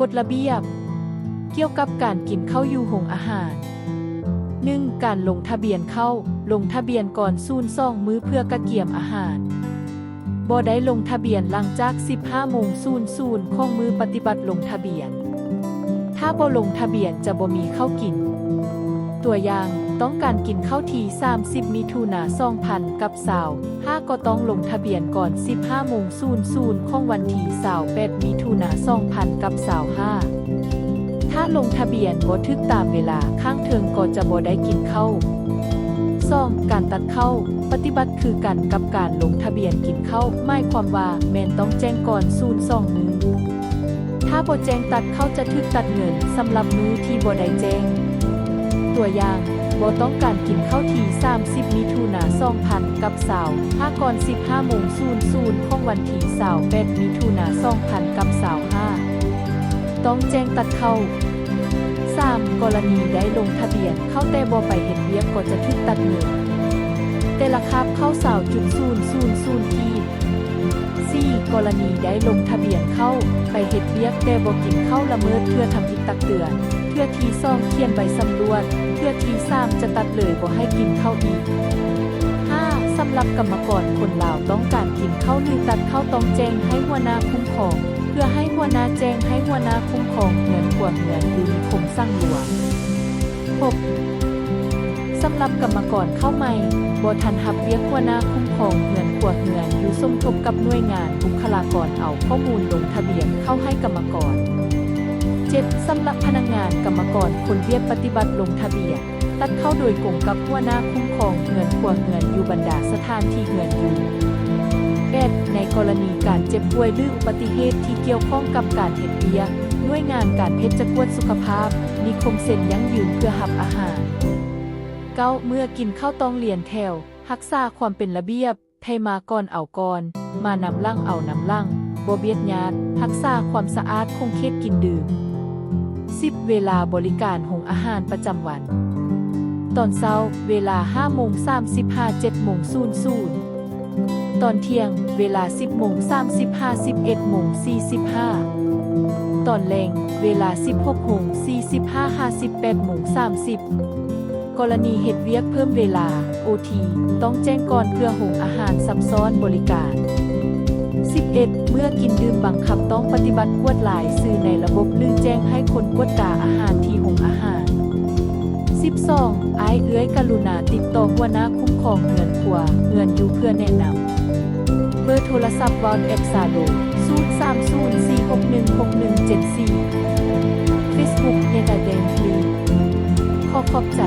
ກົດລະບຽບ ກ່ຽວກັບການກິນເຂົ້າຢູ່ໂຮງອາຫານ. ໜຶ່ງ ການລົງທະບຽນເຂົ້າ. ລົງທະບຽນກ່ອນສູນສອງມື້ເພື່ອກະກຽມອາຫານ. ບໍ່ໄດ້ລົງທະບຽນຫຼັງຈາກສິບຫ້າໂມງສູນສູນຂອງມື້ປະຕິບັດລົງທະບຽນ. ຖ້າບໍ່ລົງທະບຽນຈະບໍ່ມີເຂົ້າກິນ. ຕົວຢ່າງ, ຕ້ອງການກິນເຂົ້າທີສາມສິບ ມິຖຸນາ ສອງພັນກັບຊາວ ຫາກໍຕ້ອງລົງທະບຽນກ່ອນສິບຫ້າໂມງສູນສູນຂອງວັນທີຊາວແປດ ມິຖຸນາ ສອງພັນກັບຊາວຫ້າ. ຖ້າລົງທະບຽນບໍ່ຖືກຕາມເວລາ, ຂ້າງເທິງກໍຈະບໍ່ໄດ້ກິນເຂົ້າ. ສອງ ການຕັດເຂົ້າ. ປະຕິບັດຄືກັນກັບການລົງທະບຽນກິນເຂົ້າ, ໝາຍຄວາມວ່າແມ່ນຕ້ອງແຈ້ງກ່ອນສູນສອງມື້. ຖ້າບໍ່ແຈ້ງ, ຕັດເຂົ້າຈະຖືກຕັດເງິນສຳລັບມື້ທີ່ບໍ່ໄດ້ແຈ້ງ. ຕົວຢ່າງ, ບໍ່ຕ້ອງການກິນເຂົ້າທີສາມສິບ ມິຖຸນາ ສອງພັນກັບຊາວ ຫາກ່ອນສິບຫ້າໂມງສູນສູນຂອງວັນທີຊາວແປດ ມິຖຸນາ ສອງພັນກັບຊາວຫ້າ. ຕ້ອງແຈ້ງຕັດເຂົ້າ. ສາມ ກໍລະນີໄດ້ລົງທະບຽນເຂົ້າແຕ່ບໍ່ໄປເຮັດວຽກກໍຈະຖືກຕັດເງິນແຕ່ລະຄາບເຂົ້າ ຊາວຈຸດສູນສູນສູນ ກີບ. ສີ່ ກໍລະນີໄດ້ລົງທະບຽນເຂົ້າ ໄປເຮັດວຽກແຕ່ບໍ່ກິນເຂົ້າ ລະເມີດເທື່ອທຳອິດຕັກເຕືອນ, ເທື່ອທີສອງຂຽນໃບສຳຫຼວດ, ເທື່ອທີສາມຈະຕັດເລີຍບໍ່ໃຫ້ກິນເຂົ້າອີກ. ຫ້າ ສຳລັບກຳມະກອນຄົນລາວຕ້ອງການກິນເຂົ້າ ຫຼື ຕັດເຂົ້າ ຕ້ອງແຈ້ງໃຫ້ຫົວໜ້າຄຸ້ມຄອງ ເພື່ອໃຫ້ຫົວໜ້າແຈ້ງໃຫ້ຫົວໜ້າຄຸ້ມຄອງເຮືອນຄົວເຮືອນຢູ່ນິຄົມສັງຫຼວງ. ຫົກ ສຳລັບກຳມະກອນເຂົ້າໃໝ່ ບໍ່ທັນຮັບວຽກ ຫົວໜ້າຄຸ້ມຄອງເຮືອນຄົວເຮືອນຢູ່ສົມທົບກັບໜ່ວຍງານບຸກຄະລາກອນ ເອົາຂໍ້ມູນລົງທະບຽນເຂົ້າໃຫ້ກຳມະກອນ. ເຈັດ ສຳລັບພະນັກງານກຳມະກອນຄົນວຽກປະຕິບັດລົງທະບຽນ ຕັດເຂົ້າໂດຍກົງກັບຫົວໜ້າຄຸ້ມຄອງເຮືອນຄົວເຮືອນຢູ່ບັນດາສະຖານທີ່ເຮືອນຢູ່. ແປດ ໃນກໍລະນີການເຈັບປ່ວຍ ຫຼື ອຸບັດຕິເຫດທີ່ກ່ຽວຂ້ອງກັບການເຮັດວຽກ, ໜ່ວຍງານການແພດຈະກວດສຸຂະພາບນິຄົມເຊັນຢັ້ງຢືນເພື່ອຮັບອາຫານ. ເກົ້າ ເມື່ອກິນເຂົ້າຕ້ອງລຽນແຖວ, ຮັກສາຄວາມເປັນລະບຽບ, ໃຜມາກ່ອນເອົາກ່ອນ, ມານຳຫຼັງເອົານຳຫຼັງ, ບໍ່ບຽດຍາດ, ຮັກສາຄວາມສະອາດຂົງເຂດກິນດື່ມ. ສິບ ເວລາບໍລິການໂຮງອາຫານປະຈຳວັນ. ຕອນເຊົ້າ, ເວລາຫ້າໂມງສາມສິບຫາເຈັດໂມງສູນສູນ. ຕອນທ່ຽງ, ເວລາສິບໂມງສາມສິບຫາສິບເອັດໂມງສີ່ສິບຫ້າ. ຕອນແລງ, ເວລາສິບຫົກໂມງສີ່ສິບຫ້າຫາສິບແປດໂມງສາມສິບ. ກໍລະນີເຮັດວຽກເພີ່ມເວລາ, ໂອທີ, ຕ້ອງແຈ້ງກ່ອນເພື່ອໂຮງອາຫານຊັບຊ້ອນບໍລິການ. ສິບເອັດ ເມື່ອກິນດື່ມບັງຄັບຕ້ອງປະຕິບັດກວດລາຍຊື່ໃນລະບົບ ຫຼື ແຈ້ງໃຫ້ຄົນກວດກາອາຫານທີ່ໂຮງອາຫານ. ສິບສອງ ອ້າຍເອື້ອຍກະລຸນາຕິດຕໍ່ຫົວໜ້າຄຸ້ມຄອງເຮືອນຄົວເຮືອນຢູ່ເພື່ອແນະນຳ. ເບີໂທລະສັບ ວອດແອັບ ຊາໂລ ສູນສາມສູນສີ່ຫົກໜຶ່ງຫົກໜຶ່ງເຈັດສີ່. ເຟສບຸກ ເນຕາເດນຟຣີ. ຂໍຂອບໃຈ.